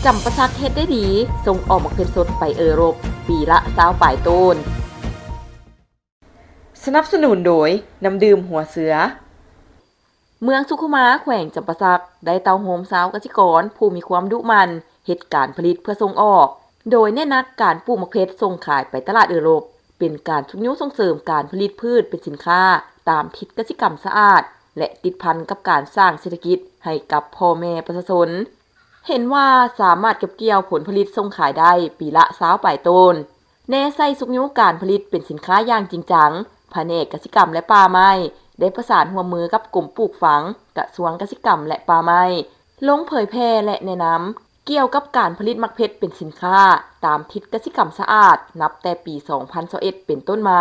ຈຳປາສັກເຮັດໄດ້ດີ, ສົ່ງອອກໝາກເຜັດສົດໄປເອີຣົບ ປີລະຊາວປາຍໂຕນ. ສະໜັບສະໜູນໂດຍ ນ້ຳດື່ມຫົວເສືອ. ເມືອງສຸຂຸມາ ແຂວງຈຳປາສັກ ໄດ້ເຕົ້າໂຮມຊາວກະສິກອນຜູ້ມີຄວາມດຸໝັ່ນ ເຮັດການຜະລິດເພື່ອສົ່ງອອກ, ໂດຍເນັ້ນໜັກການປູກໝາກເຜັດສົ່ງຂາຍໄປຕະຫຼາດເອີຣົບ, ເປັນການຊຸກຍູ້ສົ່ງເສີມການຜະລິດພືດເປັນສິນຄ້າຕາມທິດກະສິກຳສະອາດ ແລະ ຕິດພັນກັບການສ້າງເສດຖະກິດໃຫ້ກັບພໍ່ແມ່ປະຊາຊົນ. ເຫັນວ່າສາມາດເກັບກ່ຽວຜົນຜະລິດສົ່ງຂາຍໄດ້ປີລະຊາວປາຍໂຕນ. ແນໃສ່ຊຸກຍູ້ການຜະລິດເປັນສິນຄ້າຢ່າງຈິງຈັງ, ພະແນກກະສິກຳ ແລະ ປ່າໄມ້ ໄດ້ປະສານຮ່ວມມືກັບກົມປູກຝັງ, ກະຊວງກະສິກຳ ແລະ ປ່າໄມ້ ລົງເຜີຍແຜ່ ແລະ ແນະນຳກ່ຽວກັບການຜະລິດໝາກເຜັດເປັນສິນຄ້າຕາມທິດກະສິກຳສະອາດ ນັບແຕ່ປີສອງພັນຊາວເອັດເປັນຕົ້ນມາ,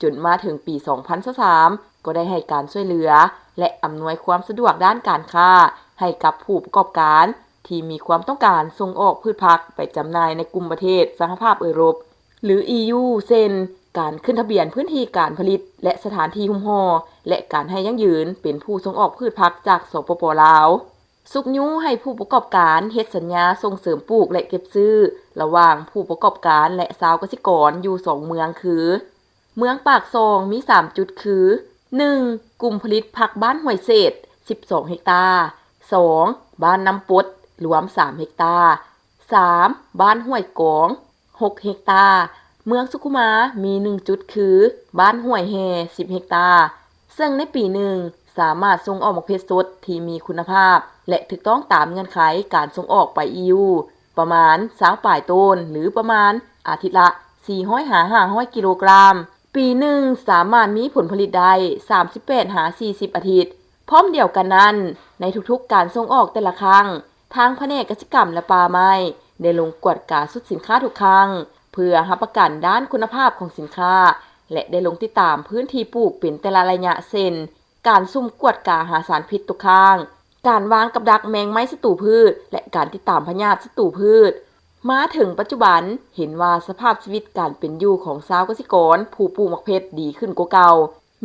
ຈົນມາເຖິງປີສອງພັນຊາວສາມ ກໍໄດ້ໃຫ້ການຊ່ວຍເຫຼືອ ແລະ ອຳນວຍຄວາມສະດວກດ້ານການຄ້າໃຫ້ກັບຜູ້ປະກອບການ ທີ່ມີຄວາມຕ້ອງການສົ່ງອອກພືດຜັກໄປຈຳໜ່າຍໃນກຸ່ມປະເທດສະຫະພາບເອີຣົບ ຫຼື ອີຢູ ເຊັ່ນ ການຂຶ້ນທະບຽນພື້ນທີ່ການຜະລິດ ແລະ ສະຖານທີ່ຫຸ້ມຫໍ່ ແລະ ການໃຫ້ຢັ້ງຢືນເປັນຜູ້ສົ່ງອອກພືດຜັກຈາກ ສປປ ລາວ. ຊຸກຍູ້ໃຫ້ຜູ້ປະກອບການເຮັດສັນຍາສົ່ງເສີມປູກ ແລະ ເກັບຊື້ ລະຫວ່າງຜູ້ປະກອບການ ແລະ ຊາວກະສິກອນຢູ່ສອງເມືອງຄື ເມືອງປາກຊ່ອງມີສາມຈຸດຄື ໜຶ່ງ ກຸ່ມຜະລິດຜັກບ້ານຫ້ວຍເສດ ສິບສອງເຮັກຕາ, ສອງ ບ້ານນ້ຳປົດ ລວມສາມເຮັກຕາ, ສາມ ບ້ານຫ້ວຍກອງ ຫົກເຮັກຕາ. ເມືອງສຸຂຸມາມີໜຶ່ງຈຸດຄື ບ້ານຫ້ວຍແຮ່ ສິບເຮັກຕາ, ເຊິ່ງໃນປີໜຶ່ງສາມາດສົ່ງອອກໝາກເຜັດສົດທີ່ມີຄຸນນະພາບ ແລະ ຖືກຕ້ອງຕາມເງື່ອນໄຂການສົ່ງອອກໄປ ອີຢູ ປະມານຊາວປາຍໂຕນ ຫຼື ປະມານອາທິດລະສີ່ຮ້ອຍຫາຫ້າຮ້ອຍກິໂລກຣາມ. ປີໜຶ່ງສາມາດມີຜົນຜະລິດໄດ້ສາມສິບແປດຫາສີ່ສິບອາທິດ. ພ້ອມດຽວກັນນັ້ນ, ໃນທຸກໆການສົ່ງອອກແຕ່ລະຄັ້ງ, ທາງພະແນກກະສິກຳ ແລະ ປ່າໄມ້ ໄດ້ລົງກວດກາຊຸດສິນຄ້າທຸກຄັ້ງ ເພື່ອຮັບປະກັນດ້ານຄຸນນະພາບຂອງສິນຄ້າ ແລະ ໄດ້ລົງຕິດຕາມພື້ນທີ່ປູກເປັນແຕ່ລະໄລຍະ ເຊັ່ນ ການສຸ່ມກວດກາຫາສານພິດຕົກຄ້າງ, ການວາງກັບດັກແມງໄມ້ສັດຕູພືດ ແລະ ການຕິດຕາມພະຍາດສັດຕູພືດ. ມາເຖິງປັດຈຸບັນ, ເຫັນວ່າສະພາບຊີວິດການເປັນຢູ່ຂອງຊາວກະສິກອນຜູ້ປູກໝາກເຜັດດີຂຶ້ນກວ່າເກົ່າ,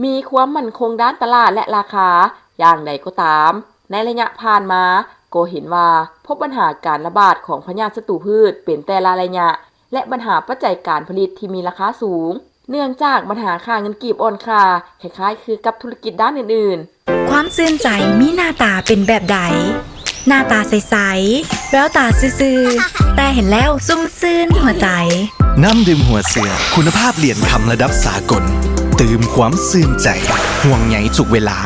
ມີຄວາມໝັ້ນຄົງດ້ານຕະຫຼາດ ແລະ ລາຄາ. ຢ່າງໃດກໍຕາມ, ໃນໄລຍະຜ່ານມາກໍເຫັນວ່າພົບບັນຫາການລະບາດຂອງພະຍາດສັດຕູພືດເປັນແຕ່ລະໄລຍະ ແລະ ບັນຫາປັດໄຈການຜະລິດທີ່ມີລາຄາສູງ ເນື່ອງຈາກບັນຫາຄ່າເງິນກີບອ່ອນຄ່າ, ຄ້າຍໆຄືກັບທຸລະກິດດ້ານອື່ນໆ. ຄວາມຊື່ນໃຈມີໜ້າຕາເປັນແບບໃດ? ໜ້າຕາໃສໆ ແວວຕາຊື່ໆ ແຕ່ເຫັນແລ້ວຊຸ່ມຊື່ນຫົວໃຈ. ນ້ຳດື່ມຫົວເສືອ ຄຸນນະພາບຫຼຽນຄຳລະດັບສາກົນ ຕື່ມຄວາມຊື່ນໃຈ ຫ່ວງໃຍທຸກເວລາ.